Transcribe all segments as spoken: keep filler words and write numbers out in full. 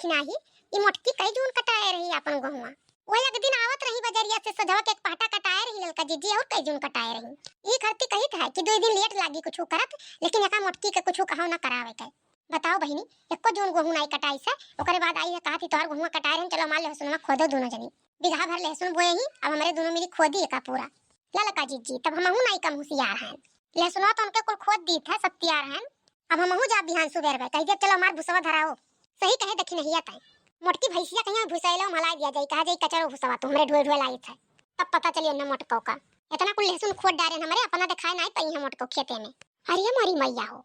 नाही, ई मोटकी कई जून कटाए रही आपन गोहुआ। वो एक दिन आवत रही बजरिया से सजवा के एक पहटा कटाए रही ललका जिज्जी और कई जून कटाए रही। ई खरती कहित है कि दुई दिन लेट लागी कुछ करत, लेकिन एका मोटकी के कुछ कहव न करावे के। बताओ बहिनी, एको जून गोहूँ नाई कटाइस है, ओकरे बाद आई है कहत ही तोहर गोहुआ कटाए रहन, चलो हमार लहसुनवा खोदो दूनो जनी। बिगहा भर लहसुन बोए ही, अब हमरे दूनो मिली खोदी एका पूरा। ललका जिज्जी, तब हमहू नाई कम हुसियार हन। लहसुनवा तो उनके कुल खोद दीत है, सत्तियार हन। अब हमहू जा बिहान सुबेर बे, कहि दिया चलो हमार भुसवा धराओ। सही कहे दखिनहिया तै। मोटकी भैंसिया कहिया भुसैलो हम हलाई दिया जाई, कहा जाई कचरो भुसवा तू हमरे ढोए ढोए लाइत है। तब पता चली उन्ना मोटको का। इतना कुल लहसुन खोद डारे हमरे, अपना देखाए नाई पई है मोटको खेते में। अरे मोरी मैया हो,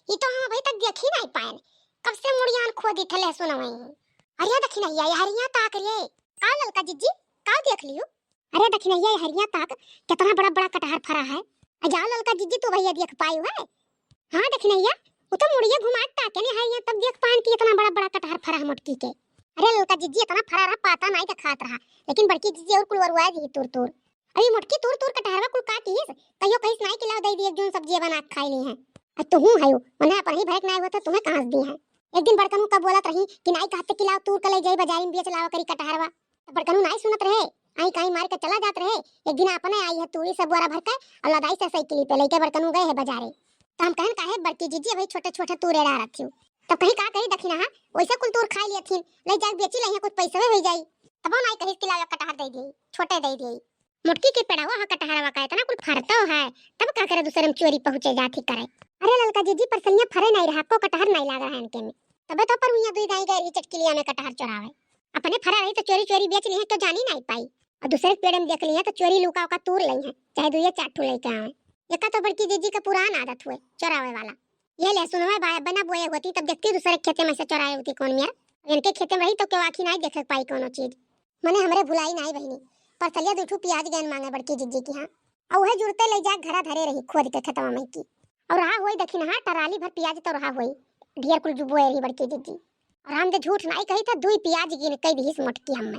ई तो हम अभी तक देखी नाई पाएन। कब से मुड़ियान खोदी थे लहसुन वहीं। अरे दखिनहिया, ये हरिया ताक रे। का ललका जिज्जी, का देख लियो? अरे दखिनहिया, ये हरिया ताक, कितना बड़ा बड़ा कटहर फरा है। आ जाओ ललका जिज्जी, तू भैया देख पायु है? हाँ दखिनहिया, वो तो मुड़िया घुमा के ताके नहीं है, यहाँ तब देख पाएन कि इतना बड़ा बड़ा कटहर फरा है मोटकी के। अरे ललका जिज्जी, इतना फरा रहा, पाता नाई देखात रहा, लेकिन बड़की जिज्जी और कुल वरुआ दी तूर तूर। अभी मोटकी तूर तूर कटहरवा कुल काटिस, कहियो कहिस नाई कि लाओ दे दी, एक जून सब्जी बना के खाई ली है। अब तू हूँ है, उन्हें अपन ही भरक नाई हुआ था, तुम्हें कहाँ से दी है? एक दिन बड़कनू का बोलत रही कि नाई कहते कि लाओ तूर के ले जाई बाजारी में बेच लावा करी कटहरवा। तो बड़कनू नाई सुनत रहे, आई काई मार के चला जात रहे। एक दिन अपने आई है तूरी सब बोरा भर के और लदाई से साइकिल पे लेके बड़कनू गए है बाजारे। तो हम कहन काहे बड़की जिज्जी अभी छोटे छोटे तूरे डारत थी। तब कहीं का करी दखिनहा, वैसे कुल तूर खाई लियथिन, ले जाके बेची लइहे, कुछ पैसवे हो जाई। तब नाई कहिस कि लाओ कटहर दे दी, छोटे दे दी। मोटकी के पेड़वा ह कटहरवा का इतना कुल फरतो है, तब का करे दूसरे में चोरी पहुँचे जात ही करे। अरे ललका जिज्जी, परसनिया फरे नाई रहा, को कटहर नाई लाग रहा इनके में। तबे तो पर हुइया दुई गाई गए रही चटकिलिया में कटहर चोरावे। अपने फरा रही तो चोरी चोरी बेच ली है, क्यों जानी नाई पाई। और दूसरे के पेड़ में देख ली है तो चोरी लुका उका तूर लई है, चाहे दुइये चार ठू लेके आवे। एका तो बड़की जिज्जी का पुरान आदत हुए चोरावे वाला। ये लहसुनवा बाय बना बोए होती तब देखती दूसरे के खेते में से चोराए होती कौन मेर। अब इनके खेते में रही तो क्यों आँखी नाई देखे पाई कौनो चीज। मने हमरे भुलाई नाई बहिनी, परसलिया दू ठू पियाज गैन मांगे बड़की जिज्जी की हाँ, और वह जुरते ले जा घरा धरे रही खोद के खेतवा में की। और रहा होई दखिनहा टराली भर पियाज तो रहा होई, ढेर कुल जुबोए रही बड़की जिज्जी। और हम जे झूठ नाई कही था, दुई पियाज गिन कई दिहिस मोटकी हम्मे।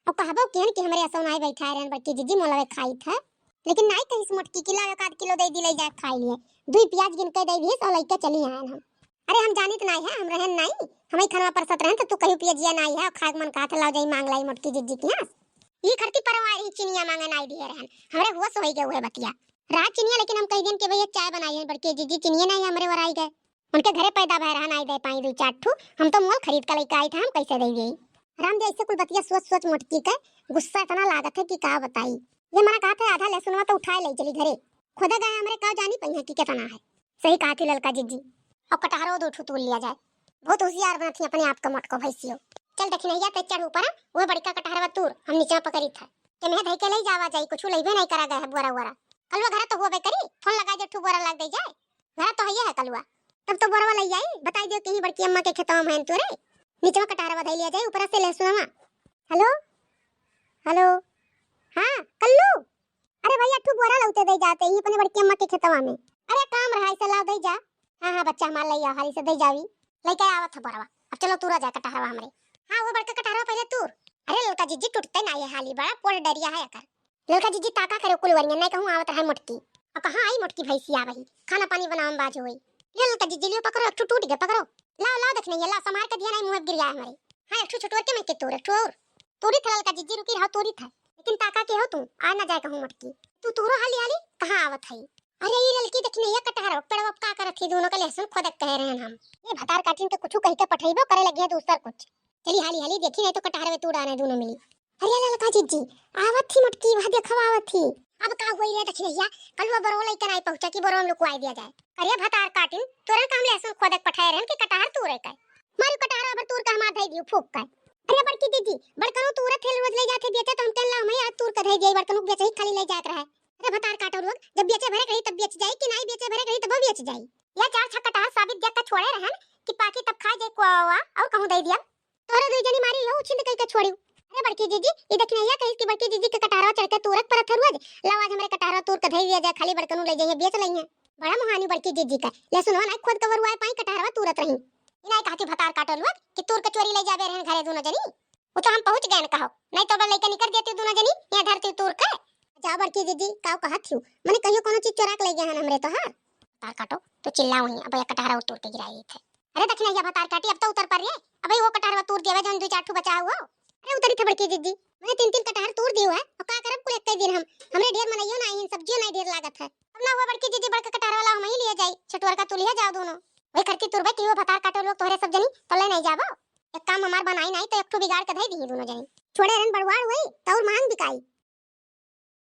और कहबो केन कि हमरे असो नाई बैठाए रहन बड़की जिज्जी मोलवे खाई था, लेकिन नाई कहिस मोटकी कि लाओ एक आध किलो दे दी ले जाए खाई लिए। दुई पियाज गिन के दे दिहिस और लइके चली आयन हम। अरे हम जानित नाई है, हम रहन नाई, हम ही खनवा परसत रहन तो तू कहियो पियजिया नाई है और खाए के मन कहा था लाओ जाई मांग लाई मोटकी जिज्जी की हाँ। ई खरती परवार ही चिनिया मांगे नाई दिए रहन, हमरे हुआ सोई गए हुए बतिया। रात चिनिया लेकिन हम कह देन कि भैया चाय बनाई है बड़की जिज्जी, चिनिया नाई हमरे वर आई गए। उनके घरे पैदा भय रहा, नाई दे पाई दुई चार ठू। हम तो मोल खरीद के लेके आई था, हम कैसे दे गई? राम जी ऐसे कुल बतिया सोच सोच मोटकी के गुस्सा इतना लागत है कि का बताई। ये मना कहा था आधा लहसुनवा तो उठाए ले चली घरे, खुदा गए हमरे का जानी पई है कि कितना है। सही कहा थी ललका जिज्जी। और कटहरो दो ठू तोड़ लिया जाए। बहुत होशियार बनत थी अपने आप का मोटको भैंसियो। चल दखिनहिया ते चढ़ ऊपर, वो बड़का कटहरवा तूर हम नीचे पकड़ी था। के मैं धई के ले जावा जाई, कुछ लेबे नहीं करा गए है बोरा वोरा। कलवा घर तो होबे करी, फोन लगा दे ठू बोरा लाग दे जाए। घर तो हइये है कलुआ। तब तो बोरवा लई जाई, बताई दियो कहीं बड़की अम्मा के खेतवा में तोरे। नीचवा कटहरवा धई लिया जाई, ऊपर से लहसुनवा। हेलो, हेलो, हाँ कल्लू, अरे भैया ठू बोरा लौटे दे जाते ही अपने बड़की अम्मा के खेतवा में। अरे काम रहा इसे लाओ दे जा। हाँ हाँ बच्चा हमार लई आ, हाली से दे जावी। लइके आवत है बोरवा, अब चलो तूरा जा कटहरवा हमरे। हाँ वो बड़का कटहरवा पहले तूर। अरे ललका जिज्जी टूटते ना ये हाली, बड़ा पोर डरिया है एकर। ललका जिज्जी ताका करे कुल वरिया, नहीं कहूँ आवत रहे मोटकी। अब कहाँ आई मोटकी भैंसिया वही, खाना पानी बनावे में बाज होई। ले ललका जिज्जी लियो पकड़ो, एक ठो टूट गए, पकड़ो। लाओ, लाओ दखिनहिया, लाओ संभार के दिया नहीं मुँह गिर जाए हमारे। हाँ, एक ठो छुटोर के मैं के तोर, एक ठो और। तोरी था ललका जिज्जी, रुकी रहो, तोरी था। लेकिन ताका के हो तू, आ ना जाए कहूँ मोटकी। तू तोरो हाली हाली, कहाँ आवत है? अरे ई ललकी दखिनहिया कटहर, पेड़वा का करत ही दोनों के लहसुन खोदक कहे रहन हम। ये भतार काटिन के कुछ कह के पठैबो करे लगे है दूसर कुछ। चली हाली हाली देखी, नहीं तो कटहरवे तूर आने दोनों मिली। अरे ललका जिज्जी, आवत थी मोटकी, वह देखो आवत थी। अब का हुई रे दखिनहिया, कलुआ बरो लइके नहीं पहुंचा कि बरो हम लुकवाई दिया जाए। अरे भतार काटिन, तोरन का हम लहसुन खोदक पठाए रहन कि कटहर तूरे का। मारू कटहर अबर तूर का हमार धई दियो फूक का। अरे बड़की जिज्जी, बड़कनू तूरत है रोज ले जाते बेचे तो हम कहन ला हम ही आज तूर का धई दिए, बड़कनू बेचे ही खाली ले जात रहे। अरे भतार काटो लोग, जब बेचे भरे कही तब बेच जाई कि नहीं बेचे भरे कही तब बेच जाई। या चार छक्का कटहर साबित देख के छोड़े रहन कि पाकी तब खा जाए कोवा और कहूँ दे दिया। तोहरे दुई जनी मारी यो उछिंद कई के छोड़ियो। अरे बड़की जिज्जी, ई दखिनहिया कहिस कि बड़की जिज्जी के कटहरवा चढ़ के तूरक परत है रोज। लाओ आज हमरे कटहरवा तूर के धई दिया जाए, खाली बड़कनू ले जाइए, बेच लइहे। बड़ा मुहानी बड़की जिज्जी का। लहसुनवा नाई खोद के वरुआए पाई, कटहरवा तूरत रही। ई नाई कहती भतार काटो लोग कि तूर के चोरी ले जाबे रहन घरे दोनों जनी। वो तो हम पहुंच गए न कहो, नहीं तो अब लइके निकर देती दोनों जनी, यहाँ धरती तूर के। जा बड़की जिज्जी, काव कहत हियो, मने कहियो कोनो चीज चोरा के ले गए हन हमरे तो, हाँ? भतार काटो, तो चिल्लाओ ही, अब ये कटहरा तूर के गिराई थे। अरे दखिनहिया भतार काटी, अब तो उतर पर रे। अबे वो कटहरवा तूर दिया जौन दुइ चार ठू बचा हुआ। अरे उतरी थे बड़की जिज्जी, मैं तीन तीन कटहर तूर दियो है। और का करब कुल एक दिन हम, हमरे ढेर मनइयो ना आइन, सब्जियो ना ढेर लागत है। अब ना हुआ बड़की जिज्जी, बड़का कटहर वाला हम ही लिए जाई, छोटुअर का तू लिया जाओ दोनों। वही करती तुरबे कि वो भतार काटे लोग तोहरे सब जनी, तो ले नहीं जाबो। एक काम हमार बनाई नहीं तो एक ठू बिगाड़ के धई दी दोनों जनी। छोड़े रहन बड़वाड़ हुई तो और महंग बिकाई।